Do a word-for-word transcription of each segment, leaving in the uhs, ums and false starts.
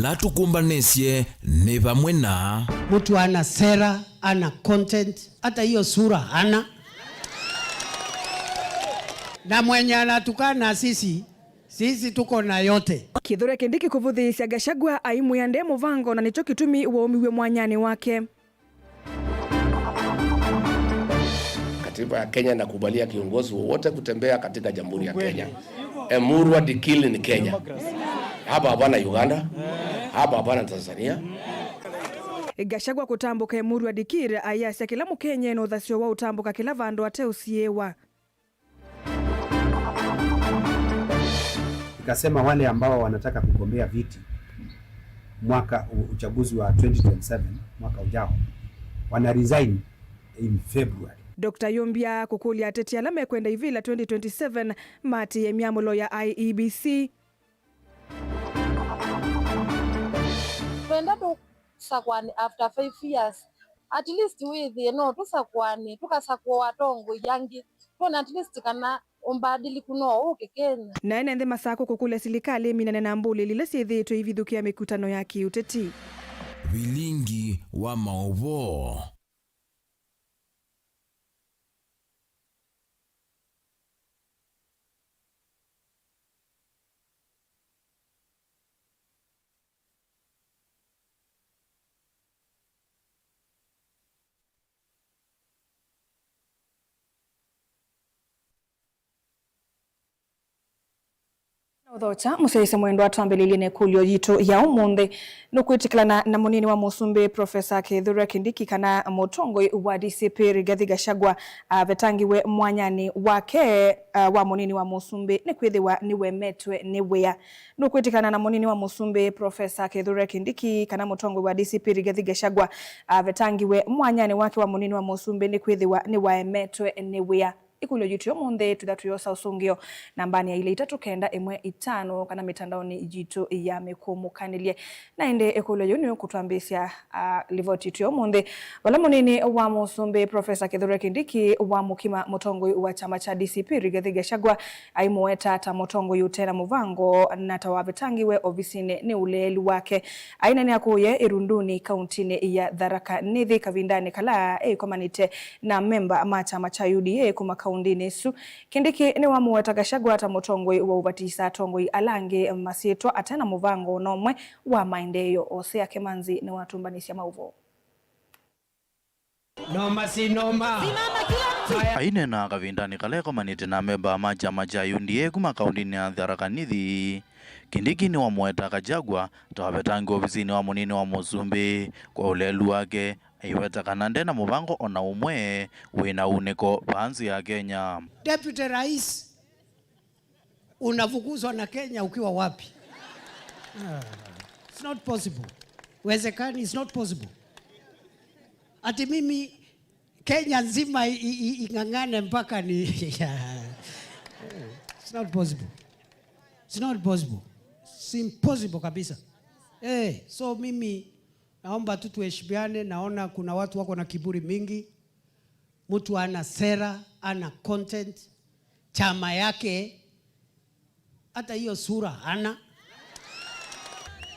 Atũkũmbanĩsye nĩ vamwe na. Mtu ana sera, ana content, hata hiyo sura hana. Na mwenye anatukana sisi, sisi tuko na yote. Kithure Kindiki kũvũthĩĩsya Gachagua aimwĩa nde mũvango na nĩkyo kĩtumi waumiw'e mwanyanĩ wake. Katiba ya Kenya inakubalia kiongozi wowote kutembea katika Jamhuri ya Kenya. Emurua Dikili ni Kenya. Hapa hapana Uganda. Hapa hapana Tanzania. Gachagua kũtambũka Emurua Dikir ayasya kĩla Mũkenya ena ũthasyo wa ũtambũka kĩla vandũ ateũsiĩĩwa. Ikasema wale ambao wanataka kugombea viti mwaka u-, uchaguzi wa twenty twenty-seven, mwaka ujao, wana resign in February. Doctor Yumbia kũkũlya ateti ala mekwenda ivĩla twenty twenty-seven maatĩĩe myamũlo ya I E B C. Twenda tũsakũane after five years. At least wĩthĩe no tũsakũane, tũkasakũa atongoi angĩ. Twone at least kana ũmbadiliku no ũke Kenya. Na ene nthĩ masakũ kũkũlya silikalĩ ĩminane na mbũlĩli ila syĩthĩĩtwe ivithũkĩa mĩkutano ya kĩũteti. Vilingi wa maũvoo. Na ũthokya, mũsyaĩĩsya mwendwa, twambĩlĩlye na ĩkũlyo yitũ ya ũmũnthĩ. Nũkwĩtĩkĩlana na mũnini wa mũsumbĩ, Profesa Kithure Kindiki, kana mũtongoi wa D C P Rigathi Gachagua avetangiwe mwanyanĩ wake, uh, wa mũnini wa mũsumbĩ nĩkwĩthĩwa nĩwemetwe nĩ wĩa? Nũkwĩtĩkana na mũnini wa mũsumbĩ, Profesa Kithure Kindiki, kana mũtongoi wa D C P Rigathi Gachagua avetangiwe mwanyanĩ wake wa mũnini wa mũsumbĩ nĩkwĩthĩwa nĩwaemetwe nĩ wĩa? Ĩkũlyo yitũ ya ũmũnthĩ twĩtha tũyosa ũsũngĩo nambanĩ ya ilĩ itatũ kenda ĩmwe itano kana mĩtandaonĩ yitũ ya mĩkũmũkanĩlye. Na ĩndĩ ĩkũlyo yĩu nĩyo kũtwambĩĩsya, ah, livoti yitũ ya ũmũnthĩ, vala mũnini wa mũsumbĩ, Profesa Kithure Kindiki, wamũkima mũtongoi wa kyama kya D C P Rigathi Gachagua, aimũweta ta mũtongoi ũte na mũvango na ta wavetangiwe ovisinĩ nĩ ũleeli wake. Ainenea kũũye Ĩrunduni, kauntinĩ ya Tharaka Nithi, kavindanĩ kala eĩkomanĩte na memba ma kyama kya U D A kuma kaundinĩ ĩsu. Kindiki nĩwamũweta Gachagua ta mũtongoi wa ũvatisa atongoi ala angĩ masyĩtwa ate na mũvango o na ũmwe wa maendeeo. Osea Kemanzi nĩwatũmbanĩsya maũvoo. Noma si noma. Simama kila mtu. Ainena kavindanĩ kala ekomanĩte na memba ma kyama kya U D A kuma kaundinĩ ya Tharaka Nithi, Kindiki nĩwamũweta Gachagua ta wavetangiwe ovisinĩ wa mũnini wa mũsumbĩ kwa ũleelu wake, aiweta kana nde na mũvango o na ũmwe wĩ na unĩko vaa nthĩ ya Kenya. Deputy Rais, unafukuzwa na Kenya ukiwa wapi? Ah, it's not possible. Uwezekani, it's not possible. Ati mimi Kenya nzima i-, i-, i-, ing'ang'ane mpaka ni, yeah. It's not possible. It's not possible. It's impossible kabisa. Eh, so mimi naomba tu tuheshimiane, naona kuna watu wako na kiburi mingi. Mtu ana sera, ana content, chama yake, hata hiyo sura hana.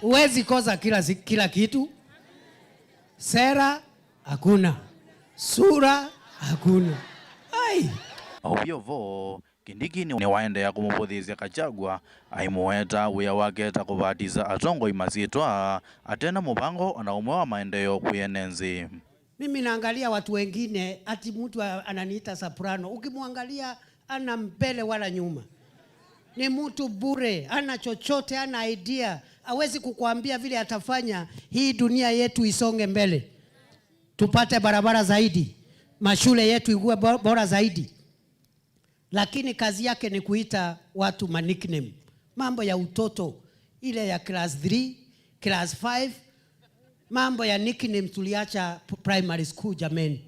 Huwezi kosa kila si-, kila kitu. Sera hakuna. Sura hakuna. Ai! Auvye ũvoo, Kindiki nĩ-, nĩwaendeea kũmũvũthĩĩsya Gachagua, aimũweta wĩa wake ta kũvatisa atongoi masyĩtwa, ate na mũvango o na ũmwe wa maendeeo kwĩ ene nthĩ. Mimi naangalia watu wengine, ati mtu a-, ananiita soprano. Ukimwangalia, ana mbele wala nyuma. Ni mtu bure, ana chochote, ana idea. Hawezi kukuambia vile atafanya hii dunia yetu isonge mbele. Tupate barabara zaidi, mashule yetu ikuwe bo-, bora zaidi. Lakini kazi yake ni kuita watu ma nickname. Mambo ya utoto, ile ya class three, class five. Mambo ya nickname tuliacha p-, primary school jameni.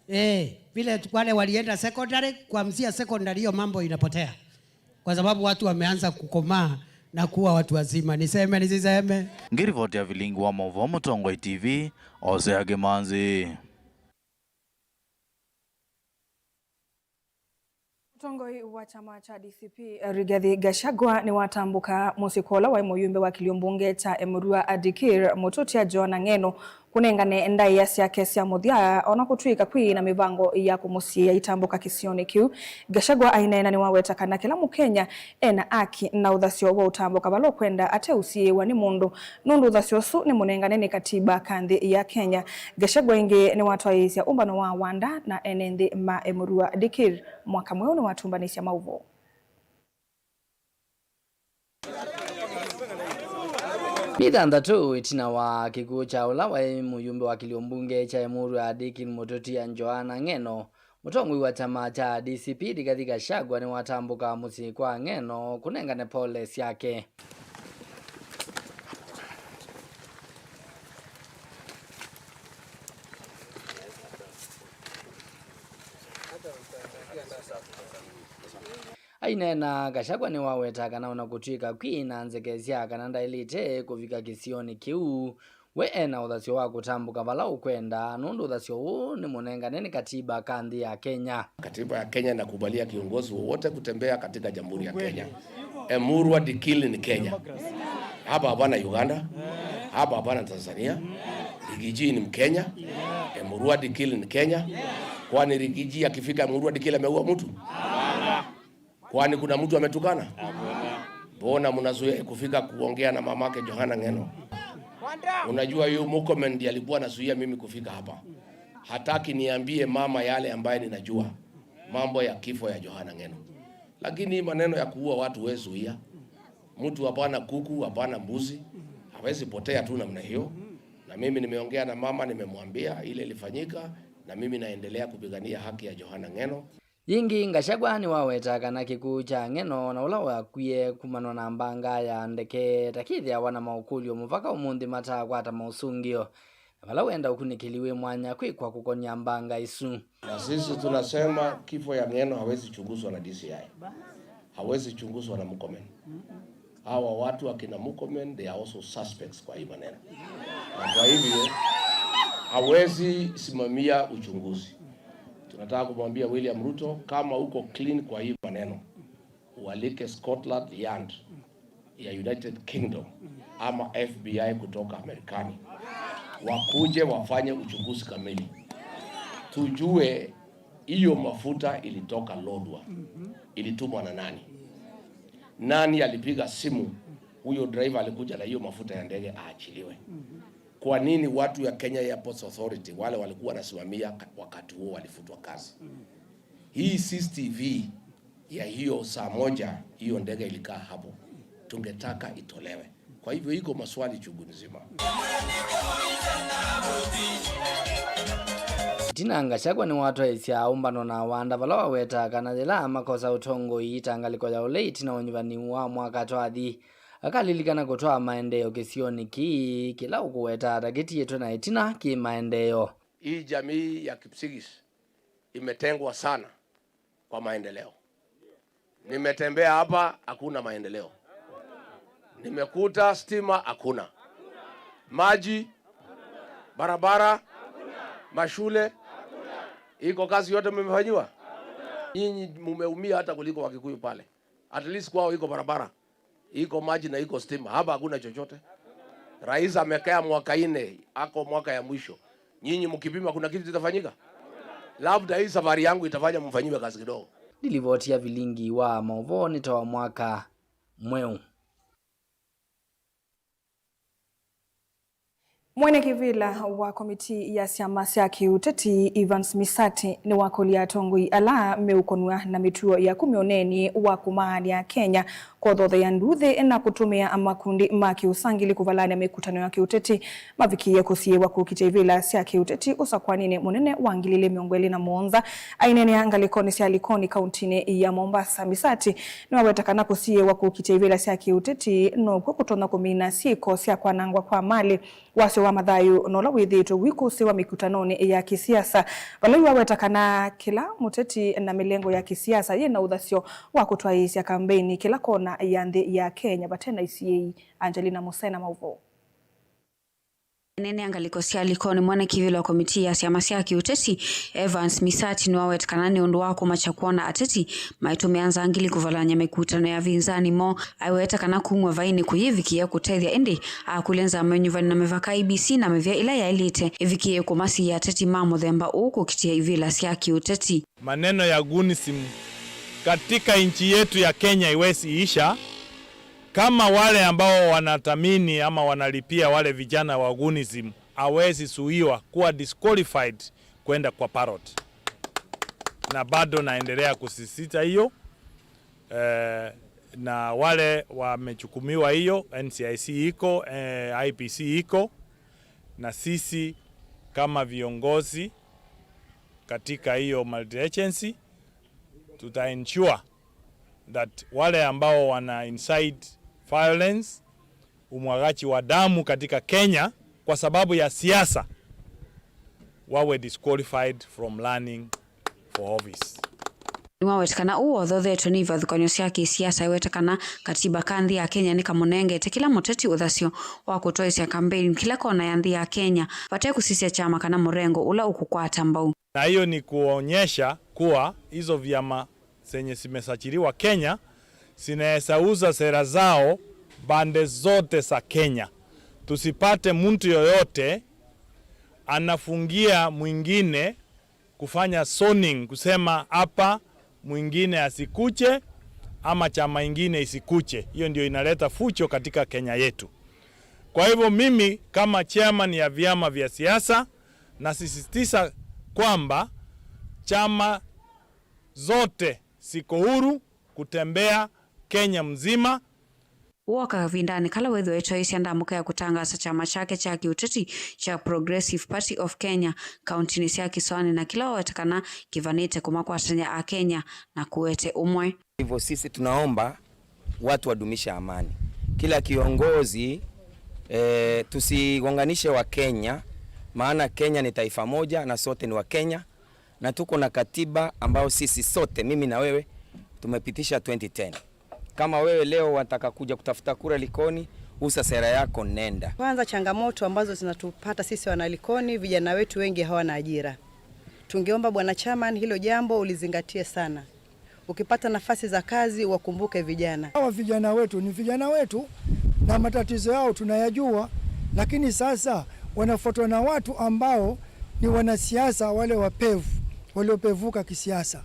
Eh, vile tu-, wale walienda secondary, kuanzia secondary hiyo mambo inapotea. Kwa sababu watu wameanza kukomaa na kuwa watu wazima. Niseme, nisiseme? Ngiripoti ya vilingi wa maũvoo Mũtongoi T V, Osea Kĩmanzi. Mũtongoi wa kyama kya D C P, Rigathi Gachagua, nĩwatambũka mũsyĩ kwa ũla waĩ mũyumbe wa kĩlio mbunge kya Emurua Dikir, Mũtũtia Joanna Ng'eno, kũnengane ndaĩa syake sya mũthya, ona kũtw'ĩka kwĩ na mĩvango ya kũmũsiĩĩa aitambũka kĩsionĩ kĩu. Gachagua aineena nĩwaweta kana kĩla Mũkenya ena aki na ũthasyo wa ũtambũka vala ũkwenda ateũsiĩĩwa nĩ mũndũ, nũndũ ũthasyo ũsu nĩ mũnengane nĩ katiba ka nthĩ ya Kenya. Gachagua ĩngĩ nĩwatwaĩĩsya ũmbano wa Wanda na ene nthĩ ma Emurua Dikir mwaka mweũ nĩwatumbanĩsya maũvoo. Myei thanthatũ ĩtina wa kĩkw'ũ kya ũla waĩ mũyumbe wa kĩlio mbunge kya Emurua Dikir, Mũtũtia Joanna Ng'eno, mũtongoi wa kyama kya D C P Rigathi Gachagua nĩwatambũka mũsyĩ kwa Ng'eno kũnengane pole syake. Aineena, Gachagua nĩwaweta kana ona kũtw'ĩka kwĩ na nzeke sya kana ndaĩlĩte kũvika kĩsionĩ kĩu, we ena ũthasyo wa kũtambũka vala ũkwenda, nũndũ ũthasyo ũũ nĩ mũnengane nĩ katiba ka nthĩ ya Kenya. Katiba ya Kenya inakubalia kiongozi wowote kutembea katika Jamhuri ya Kenya. Emurua Dikir ni Kenya. Hapa hapana Uganda. Hapa hapana Tanzania. Rigiji ni Mkenya. Emurua Dikir ni Kenya. Kwani Rigiji akifika Emurua Dikir ameua mtu? Kwani kuna mtu ametukana? Mbona mnazuia kufika kuongea na mamake Joanna Ng'eno? Unajua, huyu Murkomen ndiye alikuwa anazuia mimi kufika hapa. Hataki niambie mama yale ambaye ninajua, mambo ya kifo ya Joanna Ng'eno. Lakini hii maneno ya kuua watu, wewe zuia. Mtu hapana kuku, hapana mbuzi, hawezi potea tu namna hiyo. Na mimi nimeongea na mama, nimemwambia ile ilifanyika, na mimi naendelea kupigania haki ya Joanna Ng'eno. Yĩngĩ, Gachagua nĩwaweta kana kĩkw'ũ kya Ng'eno na ũla wakwie kumanwa na mbanga ya ndeke ta kĩthĩawa na maũkũlyo mũvaka ũmũnthĩ mataakwata maũsũngĩo, na vala wenda ũkunĩkĩli wĩ mwanya kwĩkwa kũkonya mbanga ĩsu. Na sisi tunasema kifo ya Ng'eno hawezi chunguzwa na D C I. Hawezi chunguzwa na Murkomen. Hawa watu akina Murkomen, they are also suspects kwa hii maneno. Na kwa hivyo, hawezi simamia uchunguzi. Tunataka kumwambia William Ruto, kama uko clean kwa hii maneno, ualike Scotland Yard ya United Kingdom ama F B I kutoka Marekani. Wakuje wafanye uchunguzi kamili. Tujue hiyo mafuta ilitoka Lodwar. Ilitumwa na nani? Nani alipiga simu? Huyo driver alikuja na hiyo mafuta ya ndege aachiliwe. Kwa nini watu ya Kenya Airports Authority, wale walikuwa wanasimamia ka-, wakati huo, walifutwa kazi? Hii C C T V ya hiyo saa moja hiyo ndege ilikaa hapo, tungetaka itolewe. Kwa hivyo iko maswali chungu nzima. Ĩtina, Gachagua nĩwatwaĩsya ũmbano na Wanda vala wawetaa kana yĩla makosa ũtongoi, ĩtangalĩko ya ũlei ĩtina wa ũnyuvani wa mwaka twathi, akalilikana kũtwaa maendeeo kĩsionĩ kĩĩ, kĩla ũkũwetaa ta kĩtiĩtwe na ĩtina kĩ maendeeo. Hii jamii ya Kipsigis imetengwa sana kwa maendeleo. Nimetembea hapa, hakuna maendeleo. Nimekuta stima hakuna. Maji, barabara, mashule, iko kazi yote mmefanyiwa? Nyinyi mumeumia hata kuliko Wakikuyu pale. At least kwao iko barabara, iko maji na iko stima. Hapa hakuna chochote. Rais amekaa mwaka nne, ako mwaka ya mwisho. Nyinyi mkipima, kuna kitu itafanyika? Labda hii safari yangu itafanya mfanyiwe kazi kidogo. Nĩ livoti ya vilingi wa maũvoo nĩ ta wa mwaka mweũ. Mwene kĩvĩla wa komitii ya syama sya kĩũteti, Evans Misati, nĩwakũlya atongoi ala meũkonw'a na mĩtuo ya kumya ũneeni wa kũmaalya Kenya kũthotheya nduuthĩ na kũtũmĩa makundi ma kĩũsangili kũvalany'a mĩkutano ya kĩũteti mavikĩĩe kũsiĩĩwa kũkita ivĩla sya kĩũteti ũsakwaninĩ mũnene wa ngili ilĩ mĩongo ĩlĩ na mũonza. Aineenea ngalĩkonĩ sya Likoni, kauntinĩ ya Mombasa, Misati nĩwaweta kana kũsiĩĩwa kũkita ivĩla sya kĩũteti nokw'o kũtonya kũmina syĩko sya kwanangwa kwa malĩ, wasyo wa mathayũ, na ũla wĩthĩĩtwe ũikũsĩwa mĩkutanonĩ ya kĩsiasa, vala yu aweta kana kĩla mũteti na mĩlengo ya kĩsiasa yĩ na ũthasyo wa kũtwaĩĩsya kambeini kĩla kona ya nthĩ ya Kenya vate na isiĩĩi. Angelina Musena, maũvoo. Ĩneenea ngalĩko sya Likoni, mwenekĩvĩlo wa komitii ya syama sya kĩũteti, Evans Misati, nĩwaweta kana nĩ ũndũ wa kũmakya kwona ateti maitũmĩa nzangili kũvalany'a mĩkutano ya avinzani moo. Aiweta kana kumw'a vai nĩ kũyĩvikĩĩa kũtethya, ĩndĩ akũlya nzama ya ũnyuvani na mĩvaka, I E B C, na mĩvĩa ĩla yaĩlĩte ĩvikĩĩe kũmasiĩĩa ateti ma mũthemba ũũ kũkitĩa ivĩla sya kĩũteti. Maneno ya goonism katika nchi yetu ya Kenya haiwezi isha kama wale ambao wanathamini ama wanalipia wale vijana wa goonism hawezi zuiwa kuwa disqualified kwenda kwa parrot. Na bado naendelea kusisitiza hiyo. Eh, na wale wamechukumiwa hiyo, N C I C iko, eh, I E B C iko, na sisi kama viongozi katika hiyo multi-agency, tuta ensure that wale ambao wana incite violence, umwagaji wa damu katika Kenya kwa sababu ya siasa, wawe disqualified from running for office. Nĩwaweta kana ũũ ũthothetwe nĩ ivathũkany'o sya kĩsiasa. Aiweta kana katiba ka nthĩ ya Kenya nĩkamũnengete kĩla mũteti ũthasyo wa kũtwaĩsya kambeini kĩla kona ya nthĩ ya Kenya, vate kũsisya kyama kana mũrengo ũla ũkũkwata mbau. Na hiyo ni kuonyesha kuwa hizo vyama zenye zimesajiliwa Kenya zinaweza uza sera zao pande zote za Kenya. Tusipate mtu yoyote anafungia mwingine kufanya zoning, kusema hapa mwingine asikuche ama chama ingine isikuche. Hiyo ndio inaleta fujo katika Kenya yetu. Kwa hivyo mimi kama chairman ya vyama vya siasa nasisitiza kwamba chama zote ziko huru kutembea Kenya mzima. Ũũ ooka kavindanĩ kala wĩthĩwa ĩtwaĩsya ndamũka ya kũtangaasa kyama kyake kya kĩũteti kya Progressive Party of Kenya kauntinĩ sya Kĩsoanĩ, na kĩla waweta kana kĩvanĩte kũmakwatany'a Akenya na kũete ũmwe. Hivyo sisi tunaomba watu wadumishe amani. Kila kiongozi, eh, tusigonganishe wa Kenya, maana Kenya ni taifa moja na sote ni wa Kenya, na tuko na katiba ambayo sisi sote, mimi na wewe, tumepitisha twenty ten. Kama wewe leo wataka kuja kutafuta kura Likoni, usa sera yako, nenda. Kwanza, changamoto ambazo zinatupata sisi wana Likoni, vijana wetu wengi hawana ajira. Tungeomba Bwana Chairman, hilo jambo ulizingatie sana. Ukipata nafasi za kazi, wakumbuke vijana. Hawa vijana wetu ni vijana wetu, na matatizo yao tunayajua, lakini sasa wanafuatwa na watu ambao ni wanasiasa wale wapevu, waliopevuka kisiasa,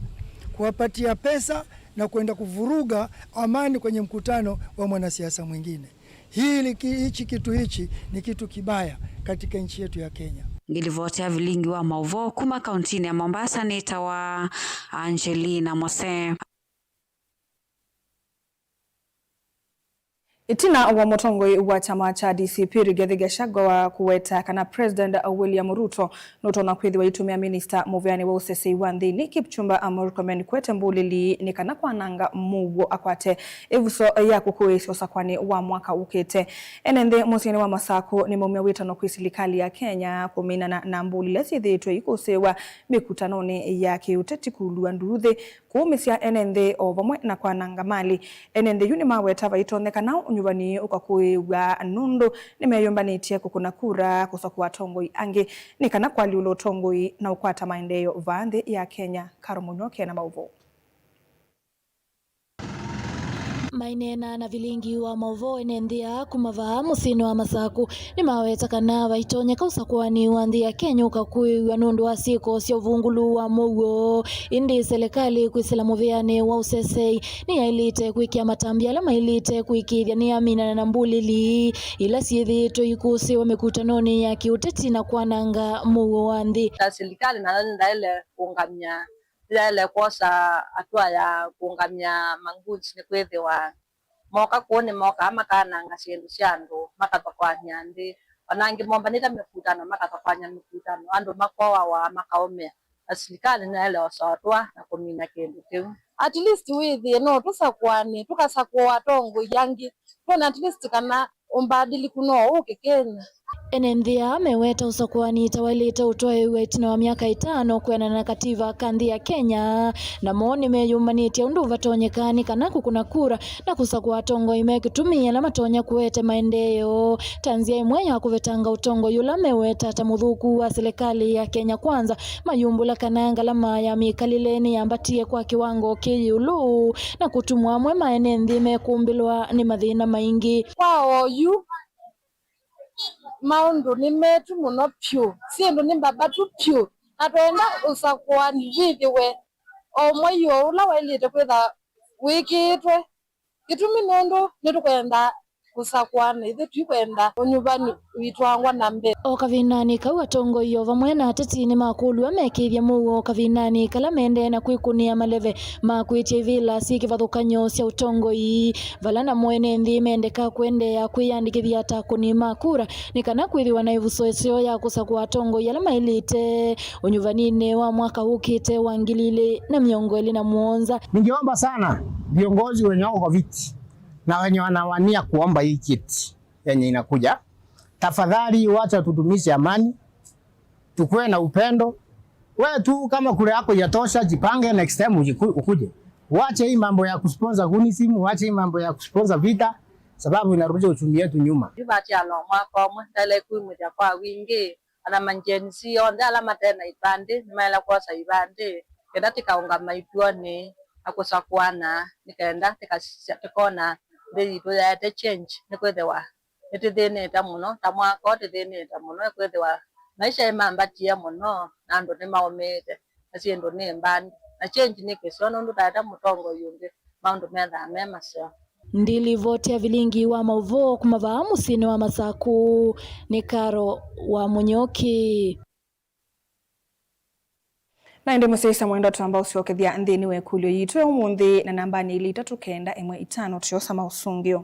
kuwapatia pesa na kwenda kuvuruga amani kwenye mkutano wa mwanasiasa mwingine. Hili ki-, hichi kitu hichi ni kitu kibaya katika nchi yetu ya Kenya. Ngilivoti ya vilingi wa mauvoo kuma kauntinĩ ya Mombasa nĩtawa Angelina Mose. Ĩtina wa mũtongoi wa kyama kya D C P Rigathi Gachagua kũweta kana President William Ruto nũtonya kwĩthĩwa aitũmĩa minista mũvĩanĩ wa ũsesei wa nthĩnĩ Kipchumba Murkomen kwete mbũlĩli nĩ kana kwananga mũuo akwate ĩvuso ya kũkũĩĩsya ũsakũanĩ wa mwaka ũkĩte. Ene nthĩ mũsyĩnĩ wa Masakũ nĩmaumya wĩtano kwĩ silikalĩ ya Kenya kũminana na mbũlĩli ila syĩthĩĩtwe ikũsĩĩwa mĩkutanonĩ ya kĩũteti, kũlua nduuthĩ, kũũmĩsya ene nthĩ o vamwe na kwananga malĩ. Ene nthĩ yu nĩmaweta vaitonyeka kana ũnyuvani ũkakũĩĩw'a nũndũ nĩmeyũmbanĩtye kũkũna kura kũsakũa atongoi angĩ nĩ kana kũalyũla ũtongoi na ũkwata maendeeo vaa nthĩ ya Kenya. Karo Mũnyoke na maũvoo. Maineena na vilingi wa maũvoo ene nthĩ aa kuma vaa mũsyĩnĩ wa Masakũ, nĩmaweta kana vaitonyeka ũsakũanĩ wa nthĩ ya Kenya ũkakũĩw'a nũndũ wa syĩko sya ũvungũlu wa mũuo. Ĩndĩ selekalĩ kwĩsĩla mũvĩanĩ wa ũsesei nĩyaĩlĩte kwĩkĩa matambya ala maĩlĩte kũĩkĩĩthya nĩyaminana na mbũlĩli ila syĩthĩĩtwe ikũsĩĩwa mĩkutanonĩ ya kĩũteti na kwananga mũuo wa nthĩ. Ta silikalĩ nayo nĩndaĩle kũũngamya nĩyaĩle kwosa hatua ya kũũngamya ma goons, nĩkwĩthĩwa moka kũu nĩmokaa makananga syĩndũ sya andũ, makathokoany'a nthĩ. O na angĩ mombanĩte mĩkutano, makathokoany'a mĩkutano, andũ makoawa, makaũmĩa, na silikalĩ nĩyaĩle osa hatua na kũmina kĩndũ kĩu. At least wĩthĩe no tũsakũane, tũkasakũa atongoi angĩ, twone at least kana ũmbadiliku no ũke Kenya. Ene nthĩ aa meweta ũsakũani ta waĩlĩte ũtwaĩĩw'a ĩtina wa myaka ĩtano kwĩanana na kativa ka nthĩ ya Kenya, namo nĩmeyũmbanĩtye ũndũ ũvatonyeka nĩ kana kũkũna kura na kũsakũa atongoi me kĩtumi ala matonya kũete maendeeo ta nzĩa ĩmwe ya kũvetanga ũtongoi ũla meweta ta mũthũku wa silikalĩ ya Kenya Kwanza, mayumbũla kana ngalama ya mĩkalĩle nĩyambatie kwa kĩwango kĩ ĩũlũ, na kũtumwa amwe ma ene nthĩ mekũmbĩlwa nĩ mathĩna maingĩ. Kwa oyu, maũndũ nĩ metu mũno vyũ, syĩndũ nĩ mbavatu vyũ, na twenda ũsakũani wĩthĩwe o mwei o ũla waĩlĩte kwĩtha wĩkĩĩtwe. Kĩtumi nũndũ nĩtũkwenda kũsakũana, ithyĩ tũikwenda ũnyuvani ũitwangwa na mbee. O kavindanĩ kau, atongoi o vamwe na ateti nĩmakũlw'a mekĩĩthye mũuo kavindanĩ kala mendee na kwĩkũnĩa maleve ma kwĩtya ivĩla syĩ kĩvathũkany'o sya ũtongoi, vala namo ene nthĩ mendeka kũendeea kwĩyandĩkĩthya ta akũni ma kura nĩ kana kwĩthĩwa na ĩvuso ĩseo ya kũsakũa atongoi ala maĩlĩte ũnyuvaninĩ wa mwaka ũkĩte wa ngili ilĩ na mĩongo ĩlĩ na mũonza. Ningeomba sana viongozi wenye wako kwa viti na wenye wanawania kuomba hii kiti yenye inakuja, tafadhali wacha tudumishe amani, tukuwe na upendo. Wewe tu kama kura yako ijatosha, jipange next time ujiku-, ukuje. Wache hii mambo ya kusponsor gunisim, wache hii mambo ya kusponsor vita, sababu inarudisha uchumi yetu nyuma. Yu vatiala o mwaka ũmwe, ndaĩle kwĩmĩthya kwa wingĩ. Ana ma Gen Z onthe ala mate na ivandĩ nĩmaĩle kwosa ivandĩ, kenda tĩkaũngama ituonĩ na kũsakũana, nĩ kenda tĩkasisya, tĩkona nthĩ yitũ yaete change, nĩkwĩthĩwa nĩtĩthĩnĩte mũno, ta mwaka ũũ tĩthĩnĩte mũno, nĩkwĩthĩwa maisha nĩmambatie mũno, na andũ nĩmaũmĩĩte, na syĩndũ nĩ mbandi, na change nĩ kĩseo, nũndũ taete mũtongoi ũngĩ, maũndũ methaa me maseo. Ndilivoti ya vilingi wa maũvoo kuma vaa mũsyĩnĩ wa Masaku nĩ Karo wa Mũnyoki. Na ĩndĩ mũsyaĩĩsya mwendwa, twamba ũsyokethya nthĩnĩ wa ĩkũlyo yitũ ya ũmũnthĩ na nambanĩ ilĩ itatũ kenda ĩmwe itano tũyosa maũsũngĩo.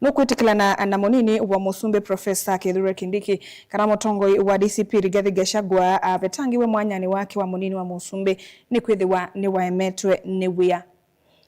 Nũkwĩtĩkĩlana na mũnini wa mũsumbĩ Profesa Kithure Kindiki kana mũtongoi wa D C P Rigathi Gachagua avetangiwe mwanyanĩ wake wa mũnini wa mũsumbĩ nĩkwĩthĩwa nĩwaemetwe nĩ wĩa?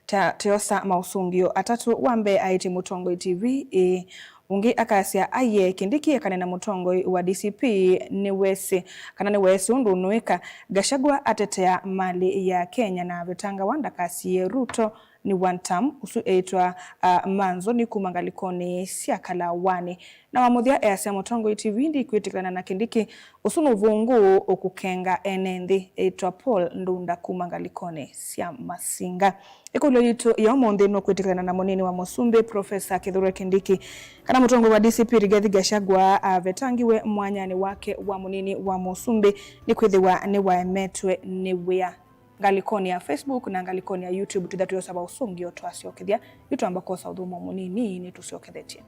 Ta, tũyosa maũsũngĩo atatũ. Wa mbee aĩtye mũtongoi T V ĩĩ, ũngĩ akasya aiee Kindiki ekane na mũtongoi wa D C P nĩwesĩ kana nĩweesĩ ũndũ ũnũĩka. Gachagua atetea malĩ ya Kenya na avetangawa ndakasiĩe Ruto nĩ one term, ũsu eĩtwa, ah, Manzo nĩ kuma ngalĩkonĩ sya Kalawanĩ. Na wa mũthya easya mũtongoi T V ndikwĩtĩkĩlana na Kindiki, ũsu nĩ ũvũngũ ũkũkenga ene nthĩ, eĩtwa Paul Ndunda kuma ngalĩkonĩ sya Masinga. Ĩkũlyo yitũ ya ũmũnthĩ nũkwĩtĩkĩlana na mũnini wa mũsumbĩ Profesa Kithure Kindiki kana mũtongoi wa D C P Rigathi Gachagua avetangiwe mwanyanĩ wake wa mũnini wa mũsumbĩ nĩkwĩthĩwa nĩwaemetwe nĩ wĩa. Ngalĩkonĩ ya Facebook na ngalĩkonĩ ya YouTube twĩtha tũyosava ũsũngĩo twasyokethya. Yu twamba kwosa ũthũmũo mũnini nĩtũsyokethetye.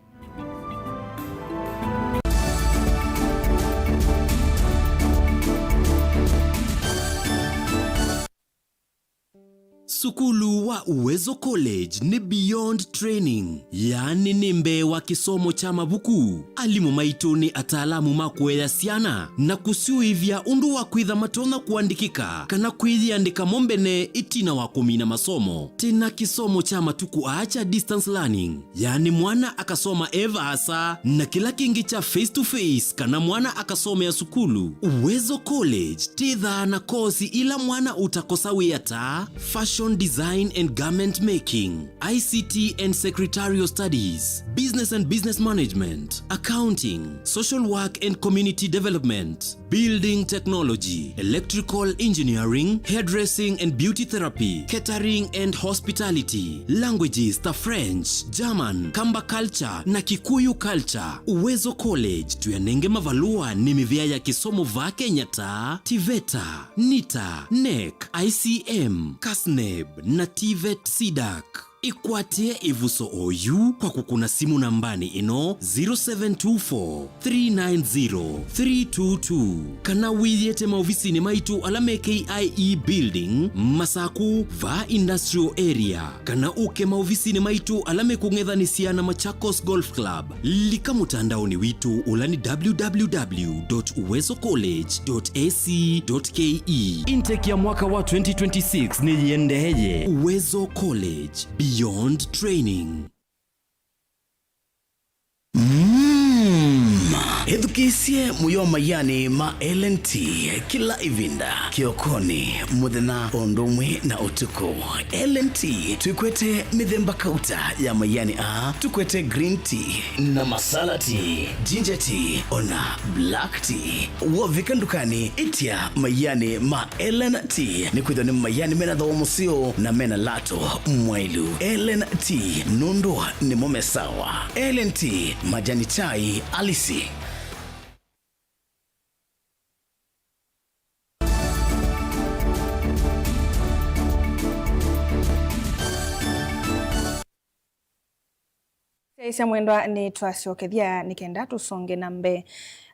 Sukulu wa Uwezo College nĩ beyond training, yaani nĩ mbee wa kĩsomo kya mavuku. Alimũ maitũ nĩ ataalamu ma kũea syana na kũsyũĩvya ũndũ wa kwĩtha matonya kũandĩkĩka kana kwĩyĩandĩka mo mbene ĩtina wa kũmina masomo. Twĩ na kĩsomo kya matukũ aa kya distance learning, yaani mwana akasoma e vaasa, na kĩla kĩngĩ kya face to face kana mwana akasomea sukulu. Uwezo College twĩthaa na kosi ila mwana ũtakosa wĩa ta fashion design and garment making, I C T and secretarial studies, business and business management, accounting, social work and community development, building technology, electrical engineering, hairdressing and beauty therapy, catering and hospitality, languages ta French, German, Kamba culture na Kikuyu culture. Uwezo College tũyanenge mavalũa nĩ mĩvĩa ya kĩsomo vaa Kenya ta TVETA, NITA, NEC, I C M, CASNEB na TVET CDAC. Ĩkwatĩe ĩvuso oyu kwa kũkũna simũ nambanĩ ĩno, zero seven two four, three nine zero, three two two, kana wĩyĩte maovisinĩ maitũ ala me K I E Building, Masaku, vaa Industrial Area, kana ũke maovisinĩ maitũ ala mekũng'ethanĩsya na Machakos Golf Club. Lika mũtandaonĩ witũ ũla nĩ W W W dot uwezo college dot A C dot K E. Intake ya mwaka wa twenty twenty-six nĩyĩendeeye. Uwezo College, beyond training. Mm. Ĩthukĩĩsye mũyo maianĩ ma L and T kĩla ĩvinda, kĩokonĩ, mũthenya, o ũndũ ũmwe na ũtukũ. L and T twĩkwete mĩthemba kauta ya maianĩ aa, tũkwete green tea na masala tea, ginger tea, ona black tea. Wovika ndukanĩ, ĩtya maianĩ ma L and T, nĩkwĩthĩwa nĩ maianĩ mena thooa mũseo na mena lato mwaĩlu. L and T, nũndũ nĩmo me sawa. L and T, majani chai halisi. Syaisya mwendwa, nĩ twasyokethya nĩ kenda tũsonge na mbee.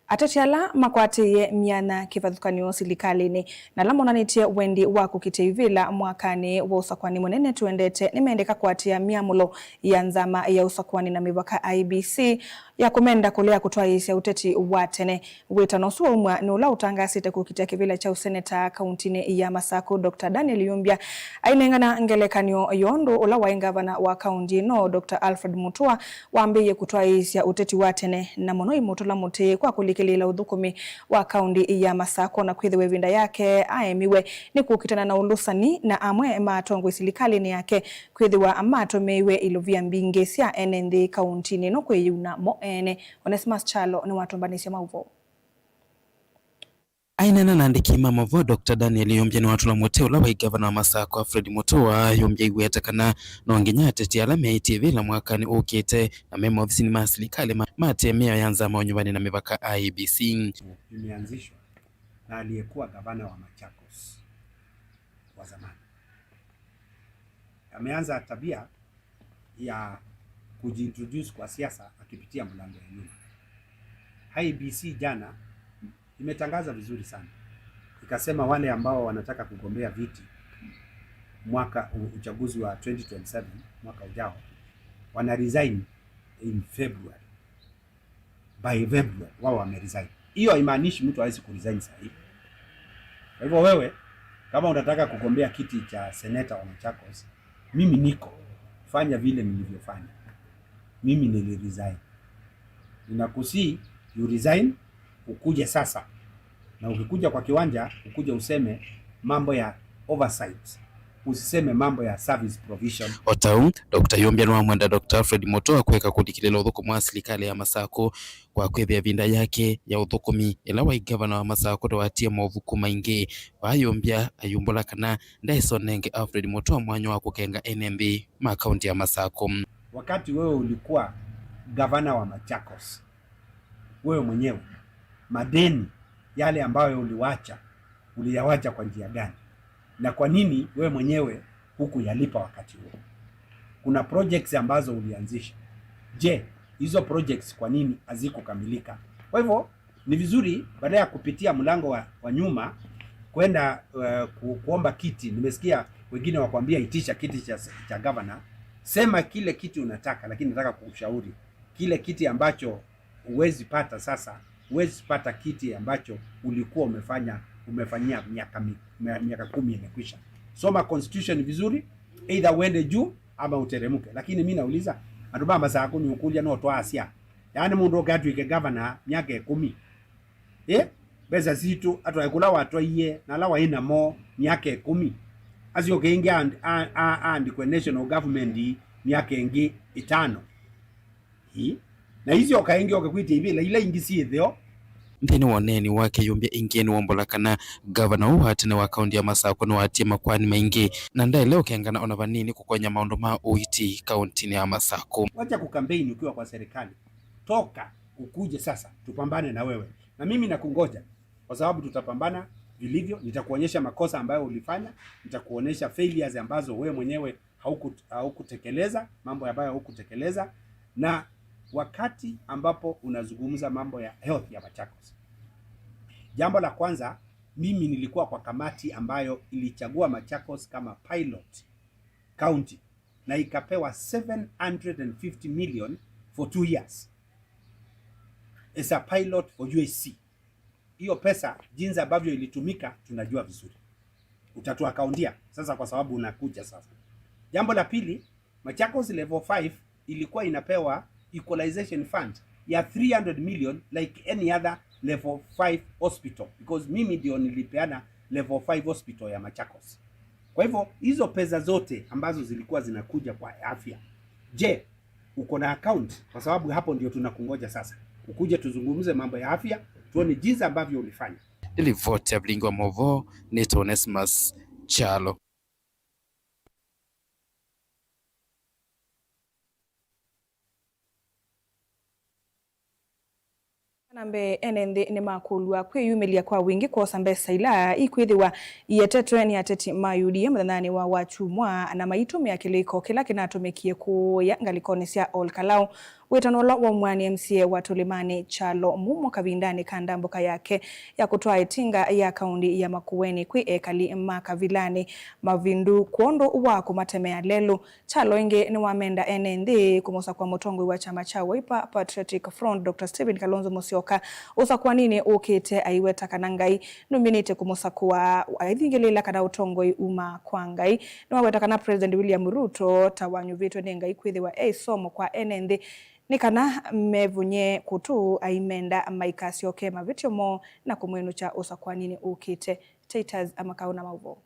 Ateti ala makwatĩĩe myanya kĩvathũkany'o silikalĩnĩ na ala monanĩtye wendi wa kũkitĩa ivĩla mwakanĩ wa ũsakũani mũnene tũendete nĩmendeka kũatĩĩa myamũlo ya nzama ya ũsakũani na mĩvaka, I E B C, ya kũmenda kũlea kũtwaĩĩsya ũteti wa tene. Wĩtano ũsu waumw'a nĩ ũla ũtangaasĩte kũkitĩa kĩvĩla kya ũseneta kauntinĩ ya Masakũ, Doctor Daniel Yumbya, ainengana ngelekany'o ya ũndũ ũla waĩ ngavana wa kaunti ĩno, Doctor Alfred Mutua, wambĩĩe kũtwaĩĩsya ũteti wa tene, na mũno imũtũla mũtĩ kwa kũlikĩlĩĩla ũthũkũmi wa kaunti ya Masakũ, na kwĩthĩwa ĩvinda yake aemiwe nĩ kũkitana na ũlũsani na amwe ma atongoi silikalĩnĩ yake, kwĩthĩwa matũmĩiwe ilovia mbingĩ sya ene nthĩ kauntinĩ ĩno kwĩyĩuna mo ene. Onesimus Kyalo nĩwatũmbanĩsye maũvoo. Aineena na andĩki ma maũvoo, Doctor Daniel Yumbya nĩwatũla mũtĩ ũla waĩ ngavana wa Masakũ, Alfred Mutua. Yumbya aiweta kana no nginya ateti ala meĩtye vĩla mwakanĩ ũkĩte na me maovisinĩ ma silikalĩ ma-, mate mĩao ya nzama ũnyuvani na mĩvaka, I E B C. Imeanzishwa na aliyekuwa gavana wa Machakos wa zamani. Ameanza tabia ya kujiintroduce kwa siasa akipitia mlango ya nyuma. I E B C jana imetangaza vizuri sana, ikasema wale ambao wanataka kugombea viti mwaka u-, uchaguzi wa twenty twenty-seven, mwaka ujao, wana resign in February. By February wao wameresign. Hiyo haimaanishi mtu hawezi kuresign saa hii. Kwa hivyo wewe, kama unataka kugombea kiti cha seneta wa Machakos, mimi niko. Fanya vile nilivyofanya. Mimi niliresign. Ninakusihi, you resign, ukuje sasa. Na ukikuja kwa kiwanja, ukuje useme mambo ya oversight. Usiseme mambo ya service provision. O ta ũu, Doctor Yumbya nĩwamwenda Doctor Alfred Mutua kwĩka kũlikĩlĩla ũthũkũmi wa silikalĩ ya Masakũ kwa kwĩthĩa ĩvinda yake ya ũthũkũmi ĩla waĩ ngavana wa Masakũ ndwatie maũvuku maingĩ. Vaa Yumbya ayumbũla kana ndaĩsa ũnenge Alfred Mutua mwanya wa kũkenga ene nthĩ ma kaunti ya Masakũ. Wakati wewe ulikuwa gavana wa Machakos, wewe mwenyewe, madeni yale ambayo uliwacha, uliyawacha kwa njia gani? Na kwa nini wewe mwenyewe hukuyalipa wakati huo? Kuna projects ambazo ulianzisha. Je, hizo projects kwa nini hazikukamilika? Kwa hivyo, ni vizuri baada ya kupitia mlango wa, wa nyuma kwenda, eh, ku-, kuomba kiti. Nimesikia wengine wakwambia, "Itisha kiti cha, cha gavana." Sema kile kiti unataka, lakini nataka kukushauri, kile kiti ambacho huwezi pata sasa, huwezi pata kiti ambacho ulikuwa umefanya, umefanyia miaka mi-, mia-, miaka kumi imekwisha. Soma constitution vizuri, either uende juu ama uteremke. Lakini mi nauliza, andũ ma Masakũ nĩũkũlya no twaasya? Yaani mũndũ oke atw'ĩke gavana myaka ĩkũmi? Ĩ? Mbesa sitũ atwae kũla watwaie na ala waĩ namo myaka ĩkũmi, asyoke ĩngĩ and-, a-, a-, aandĩkwe national government myaka ĩngĩ ĩtano? Ĩ? Na isyoka ĩngĩ oke kwĩtya ivĩla ila ingĩ syĩ ĩtheo. Nthĩnĩ wa ũneeni wake, Yumbya ĩngĩ nĩwombũla kana ngavana ũũ wa tene wa kaunti ya Masakũ nĩwatie makoani maingĩ na ndaĩle ũkengana ona vanini kũkony'a maũndũ ma ũiiti kauntinĩ ya Masakũ. Wacha kukampeni ukiwa kwa serikali. Toka, ukuje sasa, tupambane na wewe. Na mimi nakungoja, kwa sababu tutapambana vilivyo, nitakuonyesha makosa ambayo ulifanya, nitakuonyesha failures ambazo wewe mwenyewe hauku-, haukutekeleza, mambo ambayo haukutekeleza. Na wakati ambapo unazungumza mambo ya health ya Machakos, jambo la kwanza, mimi nilikuwa kwa kamati ambayo ilichagua Machakos kama pilot county na ikapewa seven hundred and fifty million for two years as a pilot for U H C. Hiyo pesa jinsi ambavyo ilitumika tunajua vizuri. Utatuakaundia sasa kwa sababu unakuja sasa. Jambo la pili, Machakos Level five ilikuwa inapewa equalization fund ya three hundred million like any other level five hospital, because mimi ndio nilipeana level five hospital ya Machakos. Kwa hivyo hizo pesa zote ambazo zilikuwa zinakuja kwa afya, je, uko na account? Kwa sababu hapo ndio tunakungoja sasa, ukuje tuzungumze mambo ya afya, tuone jinsi ambavyo ulifanya. Nĩ livoti ya Vilingi wa Mauvoo, nĩtwa Onesmus Kyalo. Na mbee, ene nthĩ nĩmakũlw'a kwĩyumĩlya kwa wingĩ kwosa mbesa ila ikwĩthĩwa iyetetwe nĩ ateti ma U D A mũthenyanĩ wa Wakyumwa, na maitũmĩa kĩlĩko kĩla kĩnatũmĩkie kũũya ngalĩkonĩ sya Ol Kalou. Wĩtano ũla waumw'a nĩ M C A wa Tũlĩmanĩ Kyalo Mumo kavindanĩ ka ndambũka yake ya kũtwaa ĩtinga ya kaũndi ya Makueni kwĩ ekali ma kavilanĩ mavindu kwondũ wa kũmatemea lelũ. Kyalo ĩngĩ nĩwamenda ene nthĩ kũmũsakũa mũtongoi wa kyama kya Wiper Patriotic Front, Doctor Stephen Kalonzo Musyoka, ũsakũaninĩ ũkĩte, aiweta kana Ngai nũminĩte kũmũsakũa, aithingĩlĩĩla kana ũtongoi uma kwa Ngai. Nĩwaweta kana President William Ruto ta wanyuvĩtwe nĩ Ngai kwĩthĩwa e ĩsomo kwa ene nthĩ, nĩ kana mevũnye kũtũ aimenda maikasyoke mavĩtyo moo na kũmwĩnũkya ũsakũaninĩ ũkĩte. Titus Amakau na maũvoo.